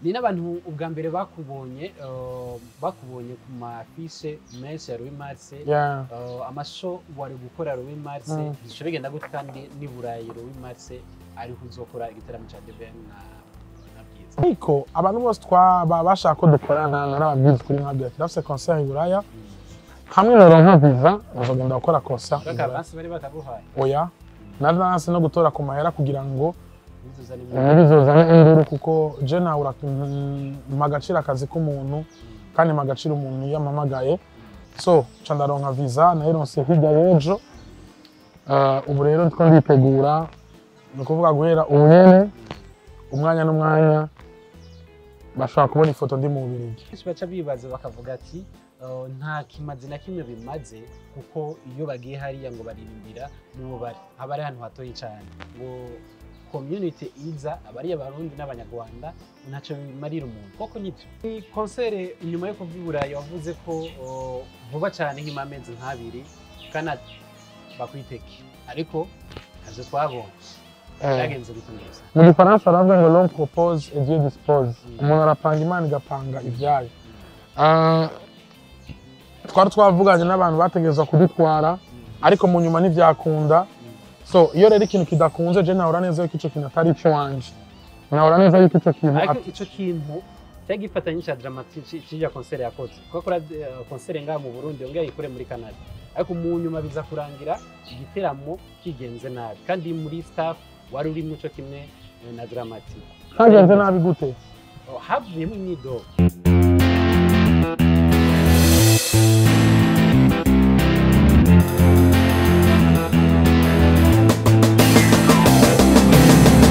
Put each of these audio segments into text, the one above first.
Ni n'abantu ubwa mbere bakubonye bakubonye ku mafishe menshi ya Louis Mars, amasho wari gukora Louis Mars, bice bigenda gute kandi ni Burayi Louis Mars ariho uzokora igitaramo ca The Ben na Bwiza? Ariko abantu bose twaba bashaka ko dukorana narababwiza kuri nkabwira ati ndafise concert i Buraya, hamwe noronka visa nzogenda gukora concert i Kaka Buraya. Avance bari bataguhaye? Oya, nari nanse no gutora ku mahera kugira ngo ntizuzane ntibizozane induru, kuko je nahura mpa agaciro akazi k'umuntu kandi mpa agaciro umuntu iyo ampamagaye. So nca ndaronka visa, nayironse hirya y'ejo. Ubu rero ndiko nditegura, ni ukuvuga guhera ubu nyene umwanya n'umwanya bashobora kubona ifoto ndi mu Bubiligi. Benshi baca bibaza bakavuga ati nta kimazi na kimwe bimaze, kuko iyo bagiye hariya ngo baririmbira mu bubari haba ari ahantu hatoyi cyane, ngo community iza abari abarundi n'abanyarwanda ntacyo bimarira umuntu. Koko nibyo? Ni concert inyuma yo kuva i Burayi wavuze ko vuba cyane nk'amezi nk'abiri Canada bakwiteke, ariko ntabyo twabonye. Byagenze gute neza? Mu gifaransa baravuga ngo l'homme propose et Dieu dispose. Umuntu arapanga, Imana igapanga ibyayo. Twari twavuganye n'abantu bategerezwa kudutwara, ariko mu nyuma ntibyakunda. So iyo rero ikintu kidakunze, je nahora neza yuko ico kintu atari ico wanje, nahora neza yuko ico kintu Ariko ico kintu cyari gifatanye cya Drama T cy'irya concert yakoze, kuko akora concert ngaha mu Burundi yongera ayikore muri Canada, ariko mu nyuma biza kurangira igiteramo kigenze nabi, kandi muri staff wari uri muco kimwe na Drama T. Kagenze nabi gute? Oh, havuyemo imyidogo.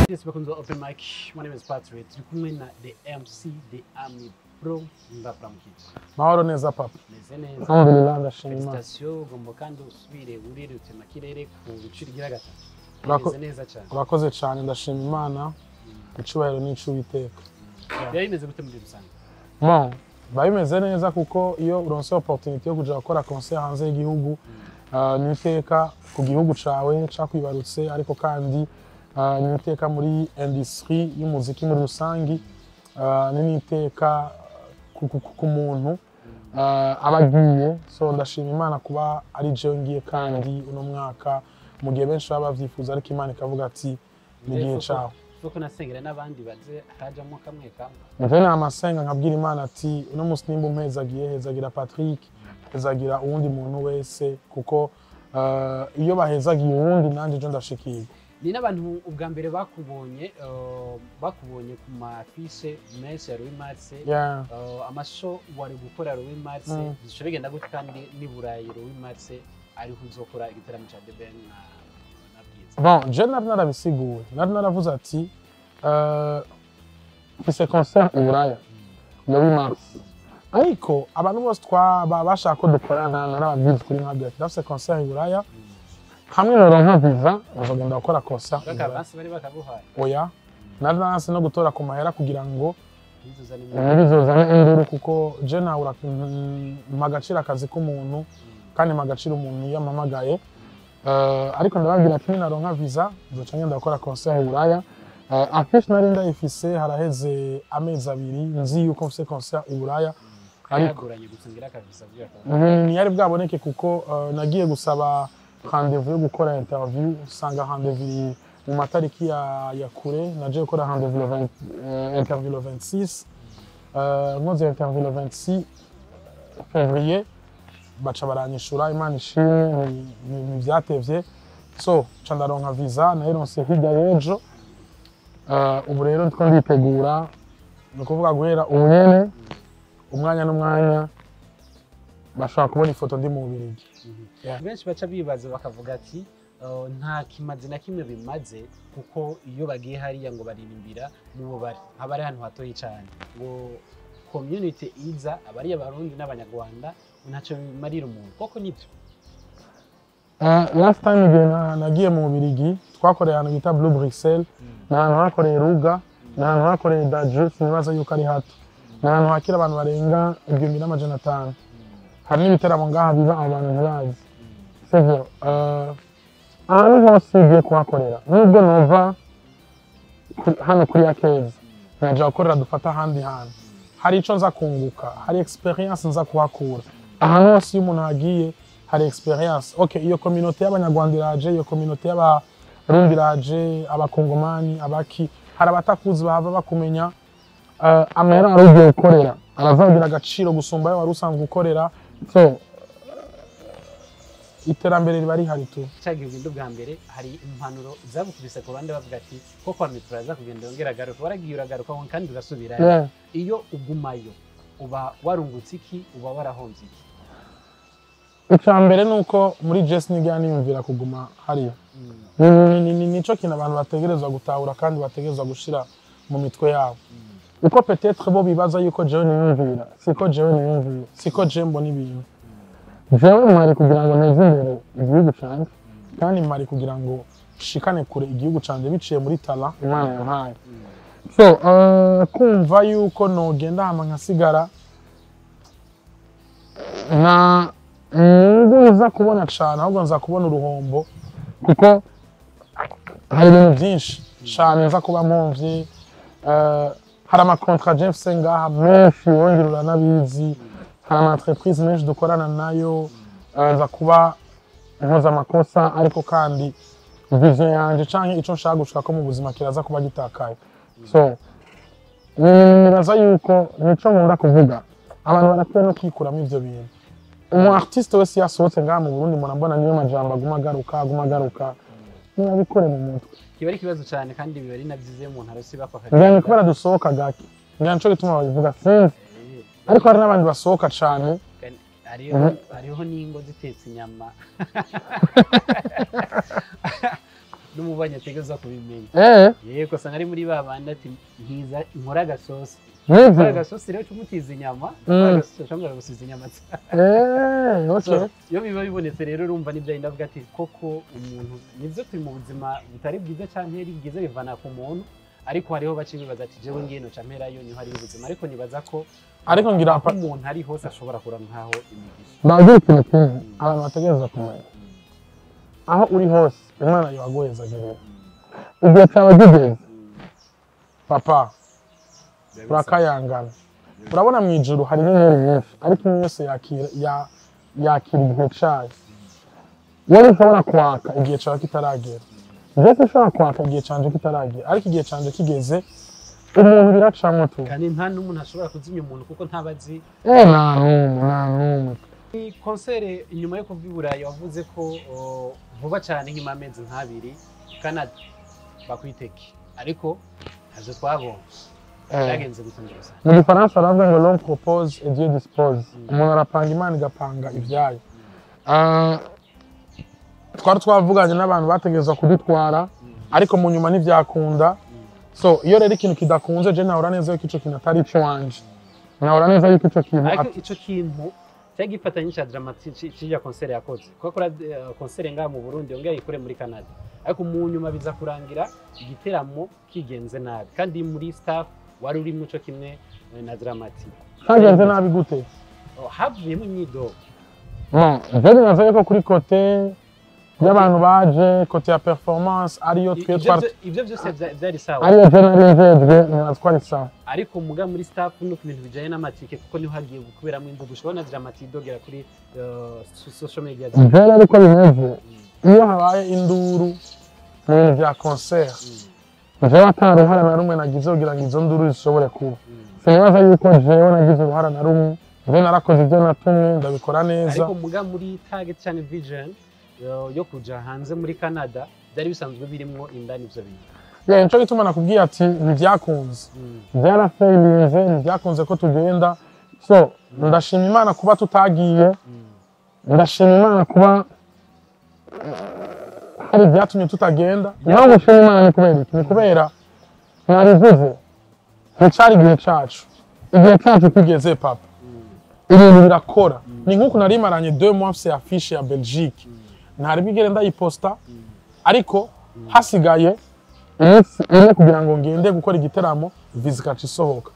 Yes, welcome to Open Mic. My name is Patrick. Turi kumwe na the MC, the Army Pro, Ndakuramukije. Mahoro neza, papa. Meze neza? Alhamdulillah, ndashima Imana. Félicitations, ugomba kandi usubire urire rutemakirere ku biciro igira gatatu. Meze neza cyane. Urakoze cyane, ndashima Imana, icyubahiro n'icy'Uwiteka. Biba bimeze gute muri rusange? Bon, biba bimeze neza, kuko iyo uronse opportunity yo kuja gukora concert hanze y'igihugu, ni iteka ku gihugu cawe cakwibarutse, ariko kandi ni iteka muri industrie y'umuziki muri rusangi, ni n'iteka ku muntu aba agiye. So ndashima Imana kuba ari jewe ngiye, kandi uno mwaka, mu gihe benshi baba bavyifuza, ariko Imana ikavuga ati ni igihe cawe. Kuko nasengera n'abandi baze hajamo kamwe kamwe. Nje namasenga nkabwira Imana ati uno munsi nimba umpezagiye, hezagira Patrick, hezagira uwundi muntu wese, kuko iyo bahezagiye uwundi nanjye ejo ndashikirwa. Ni n'abantu ubwa mbere bakubonye ku mafishe menshi ya Louis Mars, amasho wari gukora Louis Mars, bice bigenda gute kandi ni Burayi Louis Mars ariho uzokora igitaramo ca The Ben na Bwiza? Bon, je nari narabisiguye, nari naravuze ati mfise concert i Buraya le 8 mars, ariko abantu bose twaba bashaka ko dukorana narababwiza kuri nkabwira ati ndafise concert i Buraya, hamwe noronka visa nzogenda gukora concert i Kaka Buraya. Avance bari bataguhaye? Oya, nari nanse no gutora ku mahera kugira ngo ntizuzane ntibizozane induru, kuko je nahura mpa agaciro akazi k'umuntu kandi mpa agaciro umuntu iyo ampamagaye. Ariko ndababwira ati ninaronka visa nzoca ngenda gukora concert i Buraya. Affiche nari ndayifise haraheze amezi 2 nzi yuko mfise concert i Buraya, ariko yagoranye gusa ngira akavisa kugira ngo ntiyari bwaboneke, kuko nagiye gusaba rendez-vous yo gukora interview, usanga rendez-vous iri mu matariki ya kure. Naje gukora rendez-vous le 20, interview le 26, nkoze interview le 26 février, baca baranyishura, Imana ishimwe, ntivyatevye. So nca ndaronka visa, nayironse hirya y'ejo. Ubu rero ndiko nditegura, ni ukuvuga guhera ubu nyene umwanya n'umwanya bashobora kubona ifoto ndi mu Bubiligi. Yeah. Benshi baca bibaza bakavuga ati nta kimazi na kimwe bimaze, kuko iyo bagiye hariya ngo baririmbira mu bubari haba ari ahantu hatoyi cyane, ngo community iza abari abarundi n'abanyarwanda ntacyo bimarira umuntu. Koko nibyo? Last time igihe nagiye mu Bubiligi, twakoreye ahantu bita Blue Bruxelles, ni ahantu hakoreye Ruga, ni ahantu hakoreye Daju, sinibaza yuko ari hato, ni ahantu hakira abantu barenga 1500. Hari n'ibiteramo ngaha biba abantu ntibazi, sivyo? Ahantu hose ugiye kuhakorera, nubwo nova hano kuri Akeza Nkaja gukorera, dufata ahandi hantu, hari ico nza kunguka, hari experience nza kuhakura. Ahantu hose iyo umuntu agiye hari experience. Okay, iyo communauté y'Abanyarwanda iraje, iyo communauté y'Abarundi iraje, Abakongomani, abaki, hari abatakuzi bahava bakumenya. Amahera wari ugiye gukorera arazagira agaciro gusumba ayo wari usanzwe ukorera. So iterambere riba rihari tu. Cyagiye ugenda ubwa mbere, hari impanuro zagukubise ku bandi bavuga ati ko kwa Mipro aza kugenda yongera agaruka. Waragiye, uragaruka kandi ugasubirayo. Iyo ugumayo uba warungutse iki? Uba warahombye iki? Icya mbere ni uko muri Jess nigera niyumvira kuguma hariya. Nico kintu abantu bategerezwa gutahura kandi bategerezwa gushira mu mitwe yabo, uko peut-être bo bibaza yuko jewe niyumvira, siko jewe niyumvira, siko jewe mbona ibintu. Jewe mpari kugira ngo nteze imbere igihugu canje, kandi mpari kugira ngo nshikane kure igihugu canje biciye muri talent Imana yampaye. So kumva yuko nogenda hama nkasigara, nta nyungu nza kubona cane, ahubwo nza kubona uruhombo, kuko hari ibintu byinshi cane nza kuba mpomvye. Hari ama contrats je mfise ngaha menshi, wongera uranabizi, hari ama entreprise menshi dukorana nayo. Nza kuba nkoze amakosa, ariko kandi vision yanje canke ico nshaka gushikako mu buzima kiraza kuba gitakaye. So nibaza yuko nico nkunda kuvuga, abantu barakwiye no kwikuramo ivyo bintu. Umu artiste wese yasohotse ngaha mu Burundi, murambona niyo majambo aguma agaruka, aguma agaruka. Nibabikore mu mutwe. Kiba ari ikibazo cyane, kandi biba ari na byiza iyo umuntu arose bapfa. Ngira ni kubera dusohoka gake, ngira nico gituma babivuga, sinzi, ariko hari n'abandi basohoka cane. Hariho n'ingo zitetse inyama n'umubanyi ategerezwa kubimenya. Yego, usanga ari muri ba bandi ati nkiza nkora agasosi, nkora nivyo agasosi rero cumutiza inyama, nkora agasosi cyangwa gusiza inyama. Okay. So, iyo biba bibonetse rero, urumva nibyo yenda avuga ati koko umuntu nibyo, turi mu buzima butari bwiza cyangwa ari bwiza, bivana ku muntu, ariko hariho bace bibaza ati jewe ngiye noca mperayo, niho hari ubuzima. Ariko nibaza ko Ariko ngira aho umuntu ari hose ashobora kuronkaho imigisha. Ndabwira ikintu kimwe abantu bategereza kumenya: aho uri hose Imana yobaguhezagirira. Igihe cyawe kigeze, papa, urakayangana. Urabona mu ijuru hari inyenyeri nyinshi, ariko imwe yose yakira yakira igihe cyayo. Wowe ushobora kwaka igihe cyawe kitaragera, ndetse ushobora kwaka igihe canje kitaragera, ariko igihe canje kigeze umuntu biracamwo tu. Kandi nta n'umuntu ashobora kuzimya umuntu kuko ntaba azi. Nta n'umwe, nta n'umwe. Concert inyuma yo kuva i Burayi, wavuze ko vuba cyane nk'amezi nk'abiri Canada bakwiteke, ariko ntabyo twabonye. Byagenze gute muri rusange? Mu Gifaransa baravuga ngo "L'homme propose et Dieu dispose." Umuntu arapanga, Imana igapanga ibyayo. Twari twavuganye n'abantu bategerezwa kudutwara, ariko mu nyuma ntibyakunda. So iyo rero ikintu kidakunze, je nahora neza yuko ico kintu atari ico wanje, nahora neza yuko ico kintu Ariko ico kintu cyari gifatanye cya Drama T cy'irya concert yakoze, kuko akora concert ngaha mu Burundi, yongera ayikore muri Canada, ariko mu nyuma biza kurangira igiteramo kigenze nabi, kandi muri staff wari uri muco kimwe na Drama T. Cyagenze nabi gute? Oh, havuyemo imyidogo. Non, je nibaza yuko kuri côté y'abantu baje, côté ya performance ariyo twe Ivyo byose byari sawa. Ariyo je nari njejwe, nibaza ko ari sawa. Ariko muga muri staff no ku bintu bijanye n'amatike, kuko niho hagiye kuberamo imvugo, ushobora na Drama T idogera kuri social media. Je rero uko bimeze, iyo habaye induru mu bintu bya concert, jewe ata ruhara na rumwe nagize kugira ngo izo nduru zishobore kuba, sinibaza yuko jewe nagize uruhara na rumwe. Je narakoze ibyo natumwe, ndabikora neza. Ariko muga muri target cyane vision yo kuja hanze muri Canada byari bisanzwe birimwo indani ivyo bintu. Yeah, nico gituma nakubwiye ati ntibyakunze, byarafailinze, ntibyakunze ko tugenda. So ndashima Imana kuba tutagiye, ndashima Imana kuba hari ibyatumye tutagenda. Impamvu nshima Imana ni kubera iki? Ni kubera nabivuze, nticari igihe cacu. Igihe cacu kigeze, papa, ibintu birakora. Ni nk'uku nari maranye 2 mois mfise affiche ya Belgique, ntari bwigere ndayiposta, ariko hasigaye iminsi ine kugira ngo ngende gukora igiteramo, visa ikaca isohoka.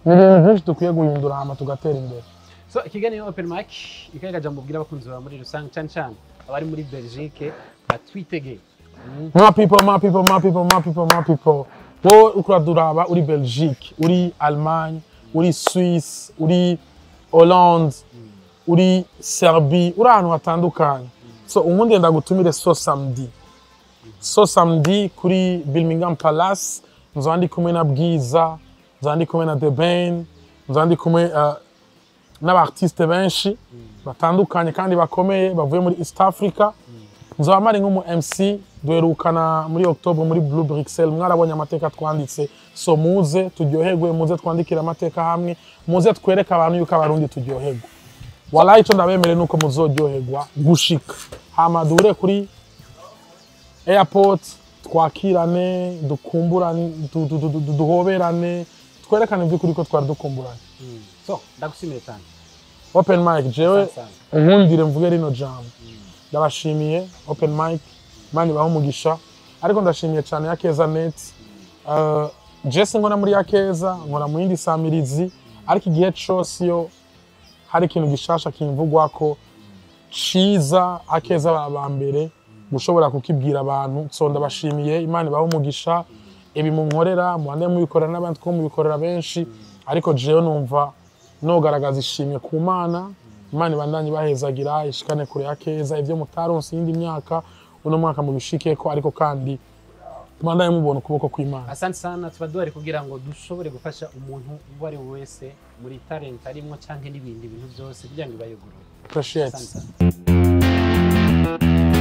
Ni ibintu byinshi dukwiye guhindura hama tugatera imbere. So ikiganiro Open Mic, ikaye kajambo ubwira abakunzi bawe muri rusange, cyane cyane abari muri Belgique batwitege. My people, my people, my people, my people, my people. Wowe uriko uraduraba uri Belgique, uri Allemagne, uri Suisse, uri Hollande, uri Serbie, uri ahantu hatandukanye, so ubundi ndagutumire so samedi kuri Birmingham Palace. Nzoba ndi kumwe na Bwiza, nzoba ndi kumwe na The Ben, nzoba ndi kumwe n'aba artiste benshi batandukanye kandi bakomeye bavuye muri East Africa. Nzoba mpari nk'umu MC. Duherukana muri October muri Blue Bruxelles, mwarabonye amateka twanditse. So muze turyoherwe, muze twandikire amateka hamwe, muze twereke abantu yuko Abarundi turyoherwa. Wallahi, ico ndabemere nuko muzoryoherwa gushika hama duhure kuri airport, twakirane, dukumburane, duhoberane, twerekane by'ukuri ko twari dukumburanye. So ndagushimiye cyane. Open mic, jewe Asante sana. unkundire mvuge rino jambo: ndabashimiye Open mic, Imana ibahe umugisha. Ariko ndashimiye cyane ya Keza Net. Jesse nkora muri ya Keza, nkora mu yindi samirizi, ariko igihe cose iyo hari ikintu gishasha kimvugwako ciza, Akeza baba mbere gushobora kukibwira abantu. So ndabashimiye, Imana ibahe umugisha. Ibi munkorera muhande mubikorera n'abandi, kuko mubikorera benshi, ariko jewe numva nogaragaza ishimwe ku Mana. Imana ibandanye ibahezagira, ishikane kure ya Keza. Ibyo mutaronse iyindi myaka, uno mwaka mubishikeko, ariko kandi mubandanye mubona ukuboko kw'Imana. Asante sana. Tuba duhari kugira ngo dushobore gufasha umuntu uwo ari we wese muri talent arimwo canke n'ibindi bintu byose kugira ngo ibayugurure. Appreciate. Asante sana.